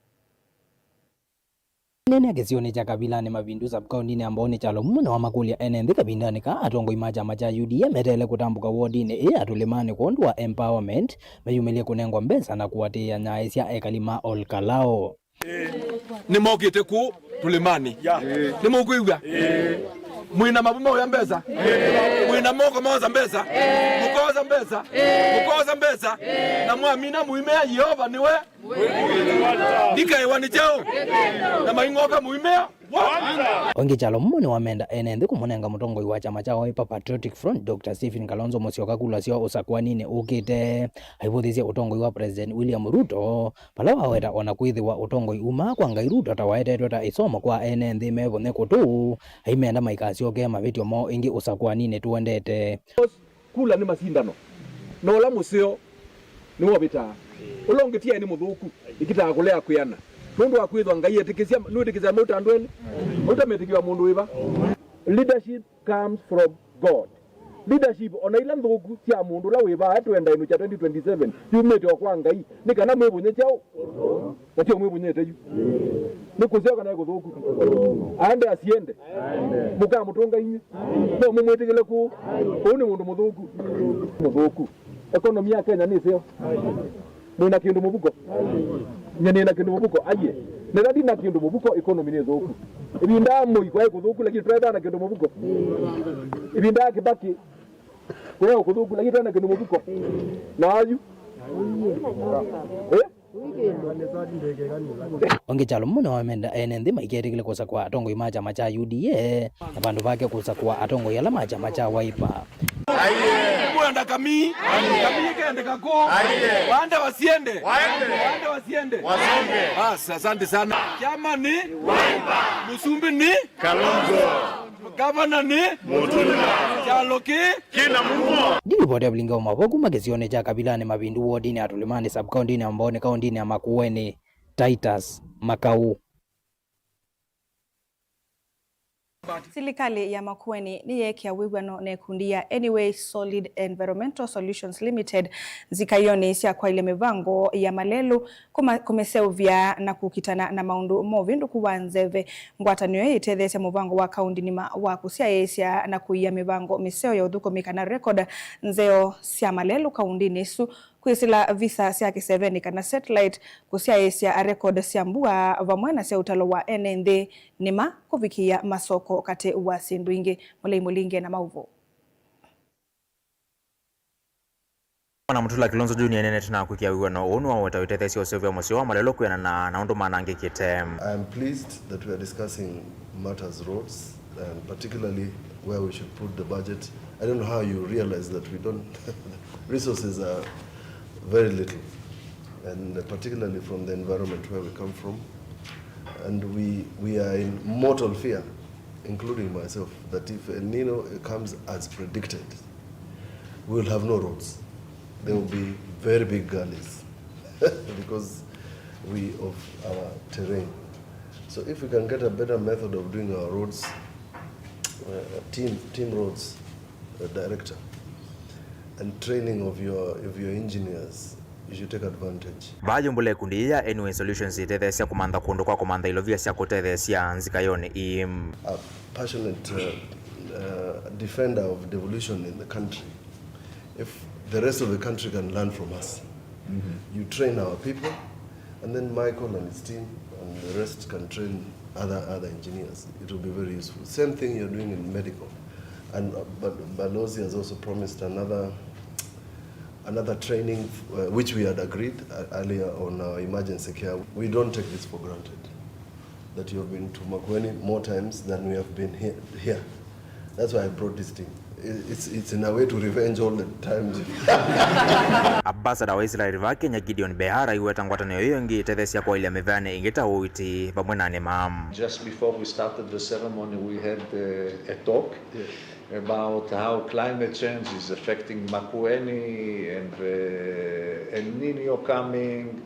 Anene kĩsionĩ kya kavilanĩ mavindu sub-kaũntinĩ ya Mbooni Kyalo Mumo nĩwamakũlya ene nthĩ kavindanĩ kaa atongoi ma kyama kya U D A meteele kũtambũka wodinĩ ĩĩ ya Tũlĩmanĩ kwondũ wa empowerment, meyumĩlye kũnengwa mbesa na kũatĩĩa nyaĩ sya ekali ma Ol Kalou. Nĩmokĩte kũũ Tũlĩmanĩ. Nĩmũkwĩw'a? Mwĩna mavu maũya mbesa? Mwĩna moko maosa mbesa? Mũkosa mbesa? Mũkosa mbesa? Na mwamina mũimea Yeova nĩwe ndikaĩwa nĩ kyaũ? Na maing'oka mũimea. O ĩngĩ Kyalo Mumo nĩwamenda ene nthĩ kũmũnenga mũtongoi wa kyama kya Wiper Patriotic Front, Doctor Stephen Kalonzo Musyoka kula syoo ũsakũaninĩ ũkĩte. Aivũthĩsye ũtongoi wa President William Ruto, vala waweta o na kwĩthĩwa ũtongoi umaa kwa Ngai, Ruto ta waetetwe ta ĩsomo kwa ene nthĩ mevũnye kũtũ, aimenda maikasyoke mavĩtyo moo ĩngĩ ũsakũaninĩ tũendete. Kula nĩ masindano, na ũla mũseo nĩwovĩtaa. Ũla ũngĩ ti aĩ nĩ mũthũku, ĩkitaa kũlea kwĩana. Nũndũ wa kwĩthwa Ngai etĩkĩsya, nĩwĩtĩkĩsya mauta andũ elĩ? Mauta metĩkĩwa mũndũ wĩva? Leadership comes from God. Leadership, ona ila nthũku sya mũndũ ũla wĩ vaa twenda ĩnũkya twenty twenty-seven, yumĩte o kwa Ngai, nĩ kana mwĩvũnye kyaũ? Na tio mwĩvũnyĩte yu. Nĩ kũseo kana nĩ kũthũku? Aende asiende. Mũkamũtũnga inyw'ĩ. No mũmwĩtĩkĩle kũũ? Ũũ nĩ mũndũ mũthũku. Mũthũku. Economy ya Kenya nĩ ĩseo. Mwĩna kĩndũ mũvuko? Nye nĩna kĩndũ mũvuko. Aiye. Nĩla ndina kĩndũ mũvuko, economy nĩ thũku. Ĩvinda ya Moi kwaĩ kũthũku, lakini twaĩvaa na kĩndũ mũvuko. Ĩvinda ya Kibaki kwaĩ kũthũku, lakini twaĩ na kĩndũ mũvuko. Na ayu? Eh? Ongĩ kyalo mũno wamenda ene nthĩ maiketĩkĩle kũsakũa atongoi ma kyama kya U D A na vandũ vake kũsakũa atongoi ala ma kyama kya Wiper. Mwenda kami, kami ikendeka ko. Waende wasiende. Waende wasiende. Wasonge. Basi, asante sana. Chama ni Wiper. Musumbi ni Kalonzo. Gavana ni Mutula. Kyalo ki kina Mumo. Ndilivoti ya Vilingi wa Mauvoo kuma kĩsionĩ kya Kavilani Mavindu wodinĩ ya Tulimani sub-kaũntĩnĩ ya Mbooni kaũntĩnĩ ya Makueni, Titus Makau. Silikalĩ ya Makueni nĩyeekĩa wĩw'ano na ĩkundi ya Anyway Solid Environmental Solutions Limited nzikaĩonĩ sya kwaĩlya mĩvango ya malelũ, kũma-, kũmĩseũvya na kũkitana na maũndũ ma ũvĩndũku wa nzeve. Ngwatanĩo ĩĩ ĩtetheesya mũvango wa kaũntĩ nima wa kũsyaĩĩsya na kũia mĩvango mĩseo ya ũthũkũmi kana record nzeo sya malelũ kaũntĩnĩ ĩsu, kwĩsĩla visa sya kĩsevenĩ kana satellite, kũsyaĩĩsya record sya mbua, vamwe na sya ũtalo wa ene nthĩ, nĩma kũvikĩĩa masoko, katĩ wa syĩndũ ingĩ. Mũlei Mũlinge na maũvoo. Bwana Mutula Kilonzo Junior nĩneenete na kwĩkĩa wĩw'ano ũũ nĩwaweta ũtetheesya ũseũvya mũseo wa malelũ kwĩanana na ũndũ manangĩkĩte. I am pleased that we are discussing matters roads, and particularly where we should put the budget. I don't know how you realize that we don't, resources are very little, and particularly from the environment where we come from. And we, we are in mortal fear, including myself, that if El Nino comes as predicted, we will have no roads. There will be very big gullies because we of our terrain. So if we can get a better method of doing our roads, uh, team, team roads, uh, director, And training of your, of your engineers, you should take advantage. Vaa yumbũla ĩkundi yĩĩ ya Anyway Solutions yĩtetheesya kũmantha kũndũ kwa kũmantha ilovia sya kũtetheesya nzikayonĩ ii. A passionate uh, uh, defender of devolution in the country. If the rest of the country can learn from us, you train our people, and then Michael and his team and the rest can train other other engineers. It will be very useful. Same thing you're doing in medical. And uh, Bal- Balozi has also promised another another training uh, which we had agreed uh, earlier on our emergency care. We don't take this for granted that you have been to Makueni more times than we have been here. here. That's why I brought this team. I- It's, it's in a way to revenge all the times. Ambassador wa Israel va Kenya Gideon Behar aiweta ngwatanĩo ĩyo ĩngĩ ĩtetheesya kwaĩlya mĩveanĩ ĩngĩ ta ũiiti vamwe na nĩma. Just before we started the ceremony, we had uh, a talk about how climate change is affecting Makueni and the El Nino coming,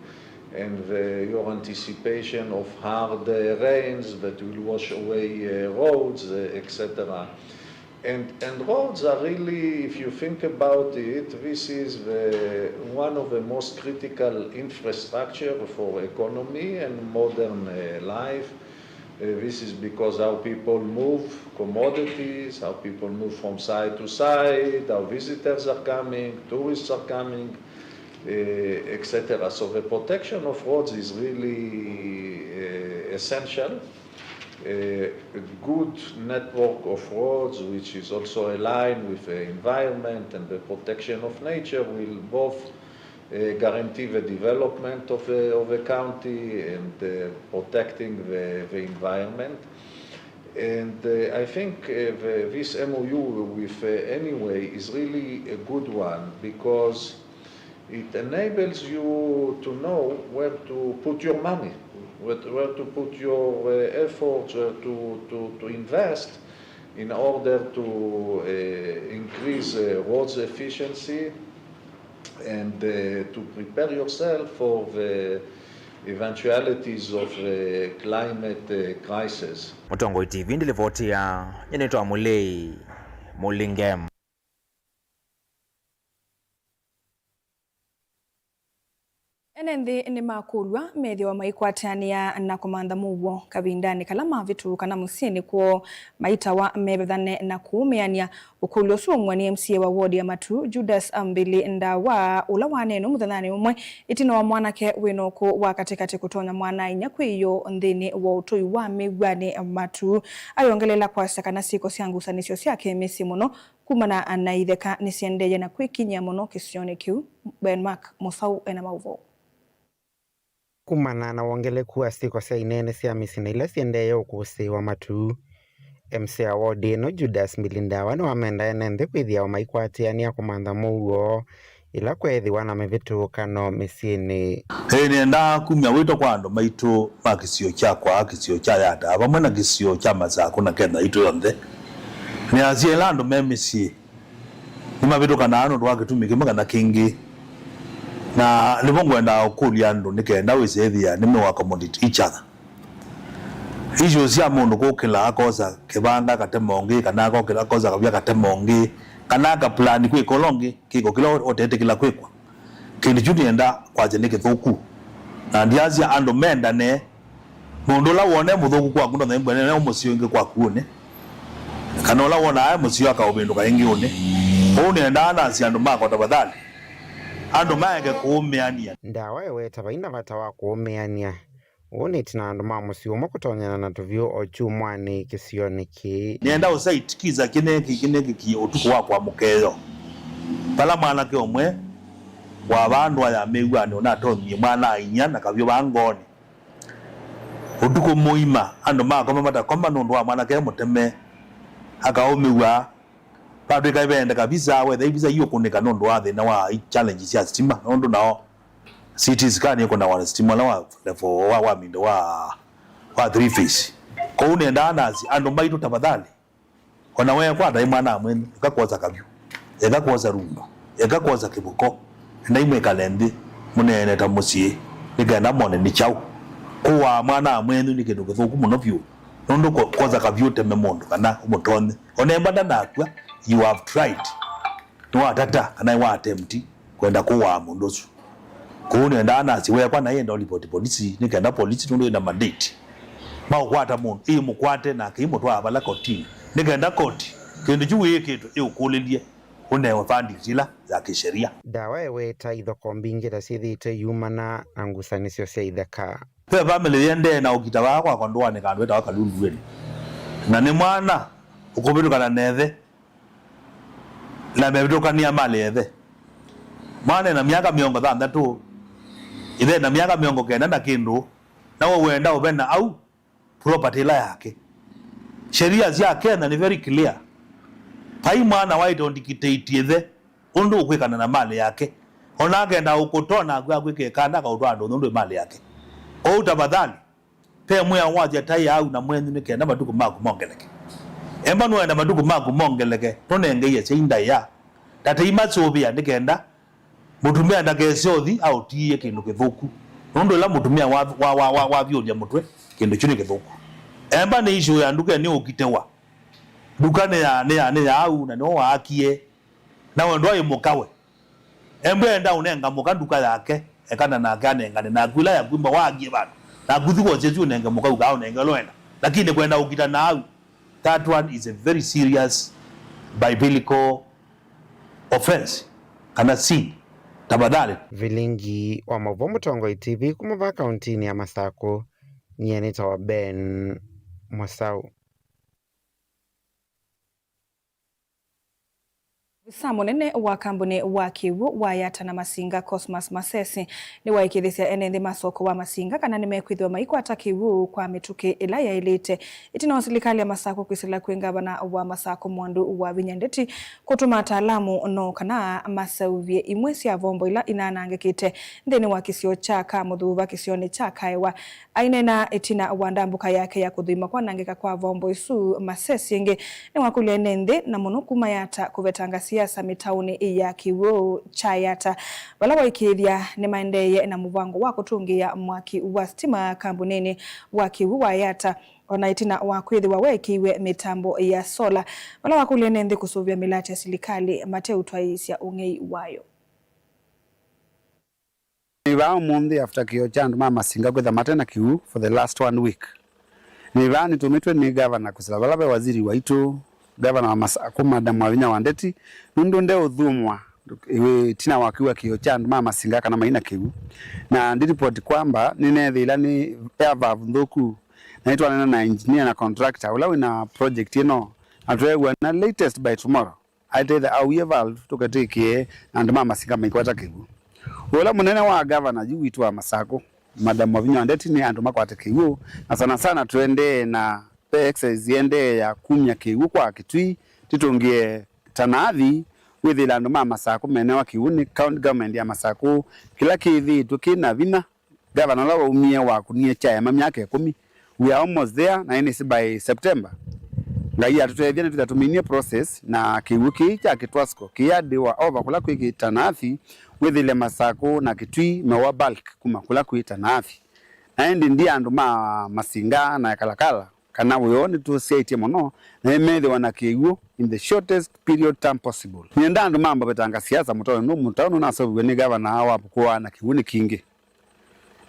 and the, your anticipation of hard uh, rains that will wash away uh, roads, uh, et cetera. And, and roads are really, if you think about it, this is the, one of the most critical infrastructure for economy and modern uh, life. Uh, this is because how people move commodities, how people move from side to side, how visitors are coming, tourists are coming, uh, et cetera. So the protection of roads is really uh, essential. A good network of roads, which is also aligned with the environment and the protection of nature, will both uh, guarantee the development of the, of the county and uh, protecting the, the environment. And uh, I think uh, the, this M O U with uh, Anyway is really a good one because it enables you to know where to put your money, where, where to put your uh, efforts, where to, to, to invest in order to uh, increase uh, roads efficiency and uh, to prepare yourself for the eventualities of the climate uh, crisis. Mũtongoi T V ndĩlivoti ya nyenĩtwa Mũlei Mũlinge. Ene nthĩ nĩmakũlw'a methĩwa maikwatĩanĩa na kũmantha mũuo kavindanĩ kala mavĩtũũka na mũsyĩnĩ kwoo maitawa mevethane na kũũmĩanĩa. Ũkũlyo ũsu waumw'a nĩ M C A wa ward ya Matuu, Judas Mbili Ndawa, ũla waneenwe mũthenyanĩ ũmwe ĩtina wa mwanake wĩ na ũkũũ wa katĩkatĩ kũtonya mwana-a-inyia kwĩ ĩyoo nthĩnĩ wa ũtũi wa mĩw'anĩ Matuu. Ayongeleela kwasya kana syĩko sya ngusanĩsyo syake mĩsyĩ mũno kumana na itheka nĩsiendeeye na kwĩkinyĩa mũno kĩsionĩ kĩu. Ben Mark Mũsaũ ena maũvoo. Kumana na wongeleku wa syĩko sya inene sya mĩsyĩ na ila siendeeye ũkũsĩĩwa Matuu, M C A wa ward ĩno, Judas Mbili Ndawa, nĩwamenda ene nthĩ kwĩthĩawa maikwatĩanĩa kũmantha mũuo ĩla kweethĩwa na mĩvĩtũkano mĩsyĩnĩ. Ĩĩ, nĩendaa kumya wĩto kwa andũ maitũ ma kĩsio kyakwa, kĩsio kya Yata, vamwe na kĩsio kya Masakũ na Kenya yitũ yonthe. Nĩasya ĩla andũ me mĩsyĩ nĩmavĩtũkanaa nũndũ wa kĩtumi kĩmwe kana kĩngĩ, na nĩvo ngwendaa ũkũlya andũ nĩ kenda wĩsĩ ĩthĩa nĩmeu accommodate each other. Issues sya mũndũ kũkĩla akosa kĩvanga akatema ũngĩ, kana akokĩla akosa kavia akatema ũngĩ, kana akaplan kwĩka ũla ũngĩ kĩko kĩla ũtetĩkĩla kwĩkwa. Kĩndũ kyu nĩenda kwasya nĩ kĩthũku, na ndyasya andũ mendane. Mũndũ ũla wona e mũthũku kwaku ndonye mbwene neo mũseo ĩngĩ kwaku ũnĩ, kana ũla wonaa e mũseo akaũvĩndũka ĩngĩ ũnĩ. Ũu nĩendaa nasya andũ makwa tafadhali, andũ maeke kũũmĩanĩa. Ndawa eweta vai na vata wa kũũmĩanĩa. Ũu nĩ ĩtina andũ ma mũsyĩ ũmwe kũtonyana na tũvyũ o kyumwanĩ kĩsionĩ kĩĩ. Nĩenda ũsaiti kisa kĩneki kĩneki ki ũtukũ wa kwa mũkeo, vala mwanake ũmwe wa vandũ aya mĩw'anĩ ũnatonyie mwana-a-inyia na kavyũ va ngoonĩ. Ũtukũ mũima andũ makoma matakoma nũndũ wa mwanake mũteme akaũmĩw'a. Vatw'ĩka ĩvende kavisa, wetha ivisa iũkũnĩka nũndũ wa thĩna wa i- challenge sya sitima, nũndũ nao C T scan ĩkũnawa na sitima ũla wa level wa, wa mindo wa, wa three phase. Kwoou nĩendaa nasi andũ maitũ tafadhali, ona weekwata ĩ mwana-a-mwenyu, eka kwosa kavyũ, eka kwosa rungu, eka kwosa kĩvuko, endai mwĩkale nthĩ mũneene ta mũsyĩ nĩ kenda mone nĩ kyaũ. Kũaa mwana-a-mwenyu nĩ kĩndũ kĩthũku mũno vyũ, nũndũ kwo- kwosa kavyũ ũteme mũndũ kana ũmũtonye. Ona emba ndanakw'a, you have tried. Nĩwatata kana nĩwa attempt kwenda kũaa mũndũ ũsu. Kũu nĩendaa nasye weekwa na ĩenda ũlipoti polisi, nĩ kenda polisi nũndũ ĩna mandate maũkwata mũndũ, ĩmũkwate nake ĩmũtwaa vala kotini, nĩ kenda koti kĩndũ kyu wĩĩkĩtwe ĩũkũlĩlye ũnewe verdict ĩla ya kĩsheria. Ndawa ĩweta ithoko mbingĩ ta syĩthĩĩtwe yumana na ngusanĩsyo sya itheka. Ve vamĩlĩ yĩendee na ũkita vaa kwakwa ndũanĩ kandũ etawa Kalundueni, na nĩ mwana ũkũvĩtũkana na ĩthe na mevĩtũkanĩa malĩ ya ĩthe. Mwana ena myaka mĩongo thanthatũ, ĩthe ena myaka mĩongo kenda na kĩndũ, na we wenda ũvena au property ĩla yake. Sheria sya Kenya nĩ very clear. Vai mwana waĩte ũndikitĩti ĩthe ũndũ ũkwĩkana na malĩ yake. Ona akenda ũkũtona akw'a akwĩkĩa ĩkanda akaũtwaa ndũnyũ ndwĩ malĩ yake. Ou tafadhali, ve mwĩao wasya taĩa au na mwenyu nĩ kenda matukũ maku mongeleke. Emba nũenda matukũ maku mongeleke, tũnenge iasya indaĩa. Tatei masũvĩa nĩ kenda mũtumĩa ndakese ũthi aũtiie kĩndũ kĩthũku, nũndũ ĩla mũtumĩa wa, wa, wa, wa, wavyũlya mũtwe, kĩndũ kyu nĩ kĩthũku. Emba nĩ issue ya nduka nĩ ũkitewa. Nduka nĩ ya, nĩ ya, nĩ ya au na nĩwe waakie, na we ndwaĩ mũkawe. Emba enda ũnenga mũka nduka yake, ekana nake anengane naku ĩla yaku mba waakie vandũ, naku thi wosye syu ũnenge mũka ũkaa ũnenge ũla wenda. Lakini kwenda ũkita na au, that one is a very serious biblical offense kana sin. Tafadhali. Vilingi wa maũvoo Mũtongoi T V kuma vaa kauntinĩ ya Masakũ, nyie nĩtawa Ben Mũsaũ. Visa mũnene wa kambuni wa kĩw'ũ wa Yata na Masinga, Cosmas Masesi, nĩwaĩkĩĩthĩsya ene nthĩ ma soko wa Masinga kana nĩmekwĩthĩwa maikwata kĩw'ũ kwa mĩtũkĩ ĩla yaĩlĩte. Ĩtina wa silikalĩ ya Masakũ kwĩsĩla kwĩ ngavana wa Masakũ Mwandu Wavinya Ndeti kũtũma ataalamu no kana maseũvye imwe sya vombo ila inaanangĩkĩte nthĩnĩ wa kĩsio kya Kamũthuva kĩsionĩ kya Kaewa. Aineena ĩtina wa ndambũka yake ya kũthũima kwanangĩka kwa vombo isu, Masesi ĩngĩ nĩwakũlya ene nthĩ na mũno kuma Yata kũvetanga siasa mĩtaũnĩ ya kĩw'ũ kya Yata, vala waĩkĩĩthya nĩmaendeeye na mũvango wa kũtũngĩĩa mwaki wa sitima kambuninĩ wa kĩw'ũ wa Yata. Ona ĩtina wa kwĩthĩwa weekĩiwe mĩtambo ya sola, vala wakũlya ene nthĩ kũsũvĩa mĩlatĩ ya silikalĩ mateũtwaĩĩsya ũng'ei wayo. Nĩ vaa ũmũnthĩ after kĩo kya andũ ma Masinga kwĩtha mate na kĩw'ũ for the last one week. Nĩ vaa nĩtũmĩtwe nĩ gavana kũsila vala ve waziri waitũ, gavana wa Masakũ, Madam Wavinya wa Ndeti, nũndũ ndeũthũmũa ĩtina wa kwĩw'a kĩo kya andũ ma Masinga kana mai na kĩw'ũ. Na ndiripoti kwamba nĩneethĩĩla nĩ air valve nthũku, na nĩtwanena na engineer na contractor ũla wĩna project ĩno, na tweew'ana latest by tomorrow aete awie valve tũketĩkĩe na andũ ma Masinga maikwata kĩw'ũ. Ũla mũnene wa gavana yu witũ wa Masakũ, Madam Wavinya wa Ndeti, nĩ andũ makwate kĩw'ũ, na sana sana tũendee na ve exercise yĩendee ya kumya kĩw'ũ kwa Kĩtui, tĩtũngĩe Tanaathi, wĩthĩle andũ ma Masakũ menewa kĩw'ũ nĩ county government ya Masakũ, kĩla kĩthĩĩtwe kĩ na vinya. Gavana ũla waumie wakunie kyaema myaka ĩkũmi. We are almost there, na ĩnĩsĩ by September Ngai atũtethya nĩtwĩtha tũminie process, na kĩw'ũ kĩĩ kya Kĩtwasco kĩyandĩwa over kũla kwĩ Tanaathi, wĩthĩle Masakũ na Kĩtui mewa bulk kuma kũla kwĩ Tanaathi. Na ĩndĩ ndi andũ ma Masinga na Kalakala kana wĩoo nĩtũsyaĩtye mũno, na nĩmethĩwa na kĩw'ũ in the shortest period time possible. Nĩenda andũ mambo vetanga siasa mũtaũni nũndũ mũtaũni ũnaseũviw'e nĩ gavana wa vukũa na kĩw'ũ nĩ kingĩ.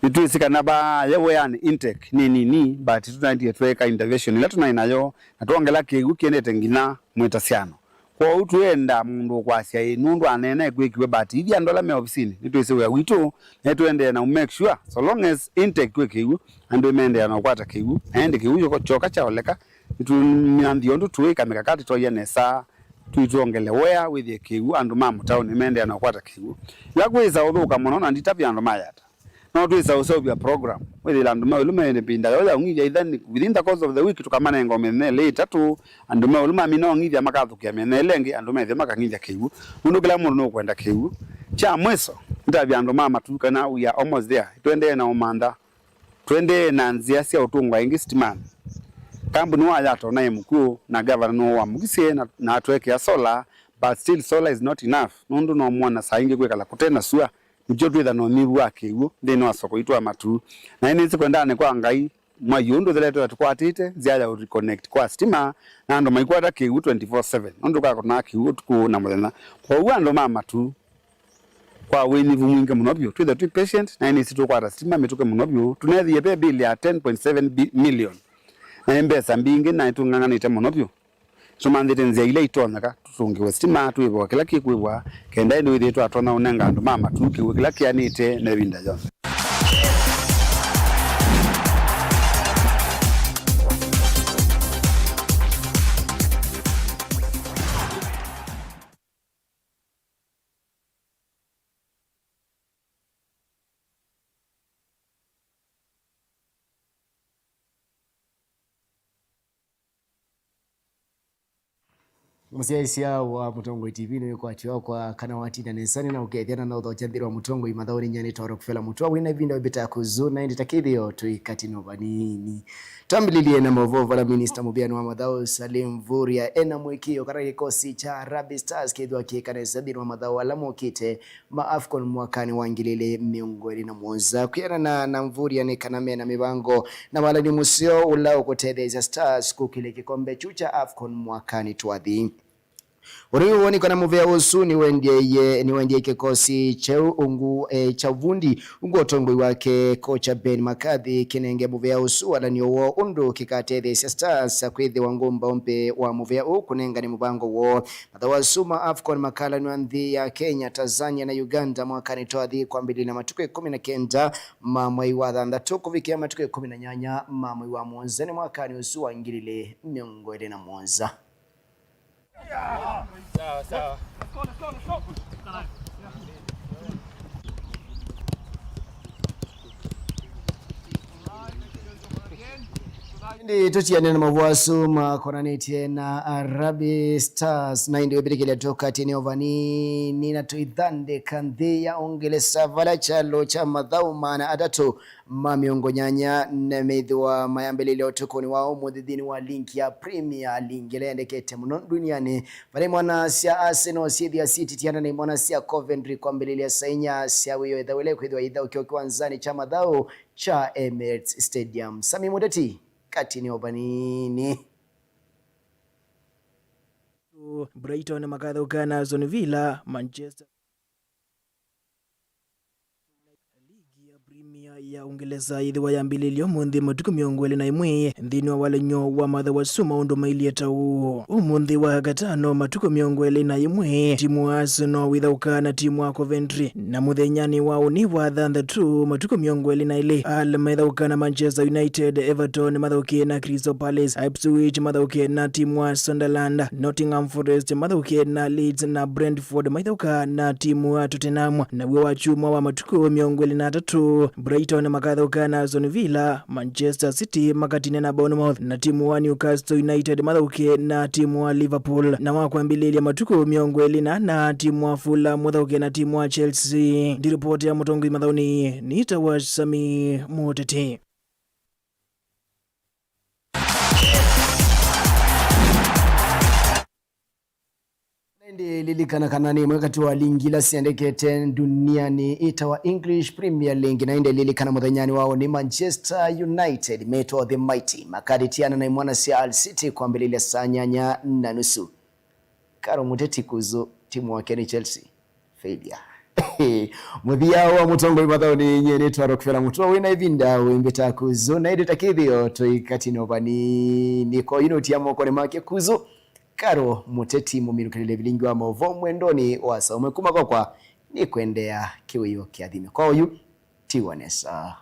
Nĩtwĩsĩ kana vaa ye weanĩ intake nĩ nini, but tũnaendie tweeka intervention ĩla tũnaĩ nayo, na twongela kĩw'ũ kĩendete nginya mwĩtasyano. Kwoou twĩenda mũndũ ũkwasya ĩĩ nũndũ aneena ĩkwĩkiwe, but ithyĩ andũ ala me ovisinĩ nĩtwĩsĩ wĩa witũ, na nĩtũendee na make sure so long as intake twĩ kĩw'ũ, andũ nĩmeendeea na ũkwata kĩw'ũ, na ĩndĩ kĩw'ũ kyoka kyaoleka, nĩtũmyanthie ũndũ tũĩka mĩkakati twaie nesa, twĩtwongele wĩa wĩthĩe kĩw'ũ, andũ ma mũtaũni nĩmeendeea na ũkwata kĩw'ũ. Ĩla kwĩsa ũthũka mũno, na nditavya andũ ma Yata. No twĩsa ũseũvya program, wĩthĩla andũ ma ĩũlũ me ĩvinda yoo ya ũng'ithya, either nĩ within the course of the week, tũkamanenga o mĩthenya ĩlĩ ĩtatũ, andũ ma ĩũlũ mamina ũng'ithya makathũkĩa mĩthenya ĩla ĩngĩ, andũ ma ĩtheo makang'ithya kĩw'ũ, nũndũ kĩla mũndũ nũkwenda kĩw'ũ. Kya mwiso, nĩtavya andũ ma Matuu kana we are almost there, tũendee na ũmantha, tũendee na nzĩa sya ũtũngwa ĩngĩ sitimanĩ. Kambuni wa Yata ũnaĩ mũkw'ũ, na gavana nũwamũkisye na, na atwekea solar, but still solar is not enough, nũndũ no mwona saa ingĩ kwĩkala kũte na sua. Nĩkyo twĩtha na ũnyivu wa kĩw'ũ nthĩnĩ wa soko itũ ya Matuu. Na nĩnĩsĩ kwendanĩ kwa Ngai, Mwai ũũ ndũtheletwe na tũkwatĩte nzĩa ya reconnect kwa sitima, na andũ maikwata kĩw'ũ twenty-four seven, nũndũ kakonaa kĩw'ũ ũtukũ na mũthenya. Kwoou andũ ma matu, kwa wĩnyĩvu mwingĩ mũno vyũ, twĩthe twĩ patient, na ĩnĩsĩ tũkwata sitima mĩtũke mũno vyũ. Tũnethĩie ve bill ya ten point seven million, na nĩ mbesa mbingĩ, na nĩtũng'ang'anĩte mũno vyũ. Tũmanthĩte nzĩa ila itonyeka tũtũngĩwe sitima, twĩvwa kĩla kĩkwĩvwa, kenda ĩndĩ wĩthĩe twatonya ũnenga andũ ma matu kĩw'ũ kĩla kĩanĩte na ĩvinda yonthe. Mũsyaĩĩsya wa Mũtongoi T V nĩwĩkwatĩwa kwa kana watinda nesa nĩ na ũkethya na na ũthokya nthĩnĩ wa Mũtongoi mathaũnĩ. Nyie nĩ Toro Kufela Mũtwa wĩna ĩvinda wĩmbĩta kuzu na ĩndĩ ta kĩthĩo tũikatine vanini. Twambĩlĩlye na maũvoo vala minista mũvĩanĩ wa mathaũ Salim Mvurya ena mũĩkĩĩo kana kĩkosi kya Harambee Stars kĩthwa kĩĩka nesa nthĩnĩ wa mathaũ ala mokĩte ma AFCON mwakanĩ wa ngili ilĩ mĩongo ĩlĩ na mũonza. Kwĩanana na Mvurya nĩ kana mena mĩvango na walany'o mũseo ũla ũkũtetheesya Stars kũkĩlya kĩkombe kyu kya AFCON mwakanĩ twathi. Ũndũ wĩ woni kana mũvĩa ũsu nĩwendie nĩwendie kĩkosi kyeũ ungu, eh, kya vundi ungu ũtongoi wake kocha Ben McCarthy kĩnenge mũvĩa ũsu walany'o woo ũndũ kĩkatetheesya Stars kwĩthĩwa ngũmbaũ mbee wa mũvĩa ũũ kũnengane mũvango woo. Mathaũ asu ma AFCON makalanw'a nthĩ ya Kenya, Tanzania na Uganda mwakanĩ twathi kwambĩlĩlya na matukũ ĩkũmi na kenda ma mwei wa thanthatũ kũvikĩa matukũ ĩkũmi na nyanya ma mwei wa mũonza nĩ mwakanĩ ũsu wa ngili ilĩ mĩongo ĩlĩ na mũonza. Sawa, sawa. Ĩndĩ tũtiane na mavũa asu makonanĩtye na Harambee Stars, na ĩndĩ wĩmbĩtĩkĩlya tũkatĩnĩ o vanini na tũithandĩka nthĩ ya Ũngelesa, vala kyalo kya mathaũ maana atatũ ma mĩongo nyanya na methĩwa mayambĩlĩlya ũtukũnĩ wa ũmũnthĩ nthĩnĩ wa ligi ya Premier League ĩla yendekete mũno ndunianĩ. Vala imwana sya Arsenal syĩthĩa syĩtitiana na imwana sya Coventry kwambĩlĩlya saa inya sya wĩoo, ĩthaũ ĩla ĩkwĩthĩwa yĩthaũkĩwa kĩwanzanĩ kya mathaũ kya Emirates Stadium. Sami Mũteti, katĩnĩ o vanini. Brighton makathaũka na Aston Villa, Manchester Ligi ya Premier ya Ũngelesa yĩthĩwa yambĩlĩlye ũmũnthĩ matukũ mĩongo ĩlĩ na ĩmwe nthĩnĩ wa walany'o wa mathaũ asu maũndũ mailyĩ ta ũũ. Ũmũnthĩ wa Wakatano matukũ mĩongo ĩlĩ na ĩmwe, timu wa Arsenal wĩthaũkaa na timu wa Coventry, na mũthenyanĩ wa ũnĩ wa thanthatũ matukũ mĩongo ĩlĩ na ĩlĩ, Hull methaũkaa na Manchester United, Everton mathaũkĩe na Crystal Palace, Ipswich mathaũkĩe na timu wa Sunderland, Nottingham Forest mathaũkĩe na Leeds, na Brentford maithaũkaa na timu wa Tottenham. Naw'o wa kyumwa wa matukũ mĩongo ĩlĩ na atatũ, Brighton makathaũka na Aston Villa, Manchester City makatine na Bournemouth, na timu wa Newcastle United mathaũke na timu wa Liverpool. Na wa kwambĩlĩlya matukũ mĩongo ĩlĩ na ana, timu wa Fulham ũthaũke na timu wa Chelsea. Ndi ripoti ya Mũtongoi mathaũnĩ, nĩtawa Sami Mũteti. Na ĩndĩ lilikana kana nĩ ĩmwe katĩ wa ligi ila syendekete ndunianĩ ĩtawa English Premier League. Na ĩndĩ lilikana mũthenyanĩ wa ũnĩ Manchester United metwa The Mighty makatitiana na imwana sya Hull City kwambĩlĩlya saa nyanya na nusu. Karo Mũteti Kuzu, timu wake nĩ Chelsea. Failure. Mũthya wa Mũtongoi mathaũnĩ, nyie nĩtawa Rockefeller Mũtũa wĩna ĩvinda wĩmbĩta Kuzu, na ĩndĩ ta kĩthĩo tũikatine o vanini. Kwa yu nũtia mokonĩ make Kuzu, Karo Mũteti mũminũkĩlĩle vilingi wa maũvoo mwendonĩ wa saa ũmwe kuma kwakwa, nĩkwendea kĩwĩoo kĩathime. Kwa oyu, tiwa nesa.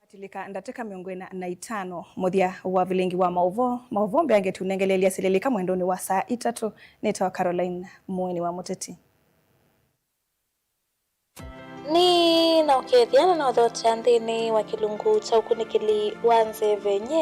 Atilĩka ndatĩka mĩongo ĩna na itano mũthya wa vilingi wa maũvoo. Maũvoo mbeange tũnengeleelya silĩlĩka mwendonĩ wa saa itatũ. Nĩtawa Caroline Mũeni wa Mũteti. Nĩ na ũkethya na nothotea nthĩnĩ wa kĩlungu kya ũkunĩkĩli wa nzeve nye.